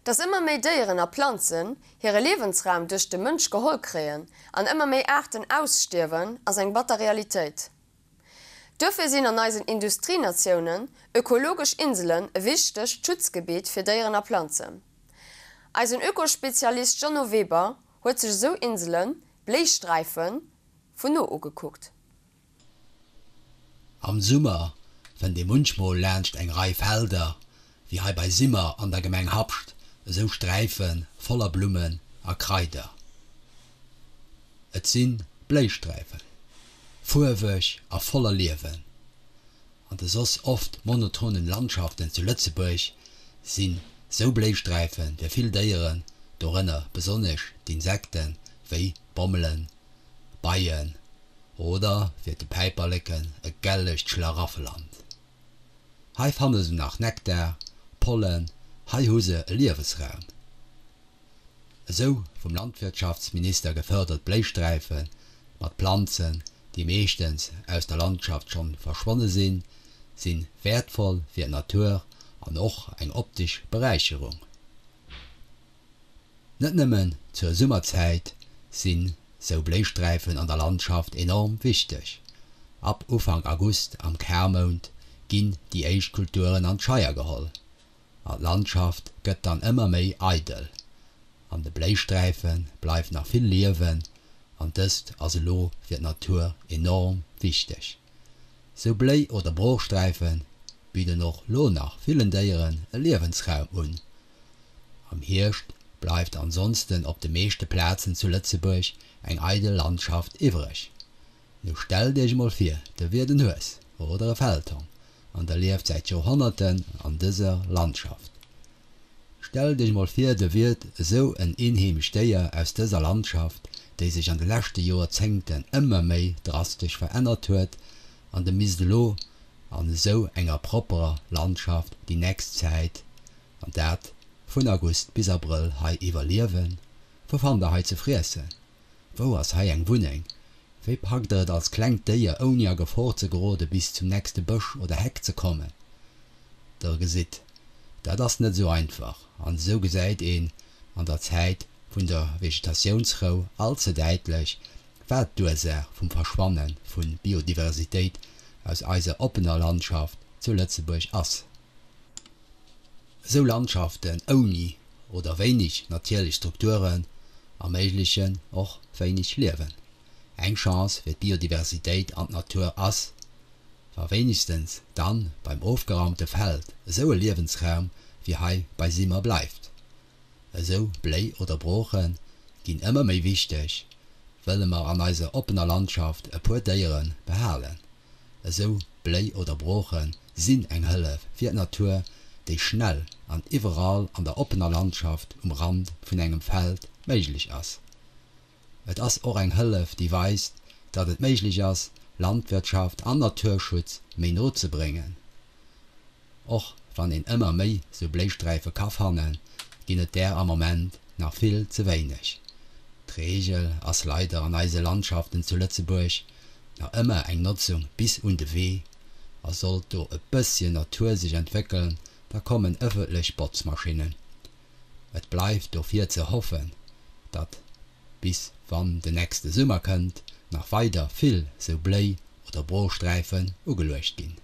Dass ëmmer méi Déieren a Planzen hire Liewensraum duerch de Mënsch geholl kréien an ëmmer méi Aarten ausstierwen, ass eng batter Realitéit. Duerfir sinn an eisen Industrienatiounen ökologesch Inselen e wichtegt Schutzgebiet fir Déieren a Planzen. Eisen Ökospezialist Jeannot Weber huet sech esou Inselen, Bléisträifen, vun no ugekuckt. Am Summer fënnt ee munchmol laanscht eng Rei Felder, wéi hei bei Simmer an der Gemeng Habscht, esou Sträife voller Blummen a Kraider. Et si Bléisträifen, fuerweg a voller Liewen. An de soss oft monotonen Landschaften zu Lëtzebuerg sinn sou Bléisträife fir vill Déieren, dorënner besonnesch d'Insekten, wéi Bommelen, Beien oder fir de Päiperleken e gellegt Schlaraffeland. Hei fanne se nach Nektar, Pollen, hei hu se e Liewesraum. Esou vum Landwirtschaftsminister gefërdert Bléisträife mat Planzen, déi meeschtens aus der Landschaft schonn verschwonne sinn, si wäertvoll fir d'Natur an och eng optesch Beräicherung. Net nëmmen zur Summerzäit sinn sou Bléisträifen an der Landschaft enorm wichteg. Ab Ufank August, am Karmount, ginn déi éischt Kulturen an d'Scheier geholl an d'Landschaft gëtt dann ëmmer méi eidel. An de Bléisträife bleift nach vill Liewen an dëst ass elo fir d'Natur enorm wichteg. Sou Bléi oder Broochsträife bidden och lo nach villen Déieren e Liewensraum un. Am Hierscht bleift ansonsten op de meeschte Plazen zu Lëtzebuerg eng eidel Landschaft iwwreg. Nu stellt iech emol vir, der wiert en Hues oder e Feldhong an der lieft säit Joerhonnerten an dëser Landschaft. Stellt iech emol vir, der wiert esou en eenheemescht Déier aus dëser Landschaft, déi sech an de leschte Joerzéngten ëmmer méi drastesch verännert huet an der misst elo an esou enger propperer Landschaft déi nächst Zäit An dat vun August bis Abrëll hei iwwerliewen? Wou fannt der hei ze friessen? Wou ass hei eng Wunneng? Wéi packt der et als klengt Déier ouni a Gefor ze gerode bis zum nächste Bësch oder Heck ze kommen? Der gesitt, dat ass net esou einfach an esou gesäit een an der Zäit vun der Vegetatiounsrou all ze däitlech, wat d'Ursaach vum Verschwanne vu Biodiversitéit aus eiser oppener Landschaft zu Lëtzebuerg ass. Esou Landschaften ouni oder wéineg natierlech Strukturen erméiglechen och wéineg Liewen. Eng Chance fir d'Biodiversitéit an d'Natur ass, wa wéinegstens dann beim ofgeraumte Feld esou e Liewensraum wéi hei bei Simmer bleift. Esou Bléi oder Brooche ginn ëmmer méi wichteg, wëlle mer an eiser oppener Landschaft e puer Déiere behalen. Esou Bléi oder Brooche sinn eng Hëllef fir d'Natur, déi schnell an iwwerall an der oppener Landschaft um Rand vun engem Feld méiglech ass. Et ass och eng Hëllef, déi weist, datt et méiglech ass, Landwirtschaft an Naturschutz méi no ze bréngen. Och wann een ëmmer méi sou Bléisträife ka fannen, ginn et där am Moment nach vill ze wéineg. D'Reegel ass leider an eise Landschaften zu Lëtzebuerg nach ëmmer eng Notzung bis un de Wee, a sollt do e bësschen Natur sech entwéckeln, da kommen ëffentlech Botzmaschinnen. Et bleift dofir ze hoffen, datt bis wann de nächste Summer kënnt, nach weider vill sou Bléi oder Broochsträifen ugeluecht ginn.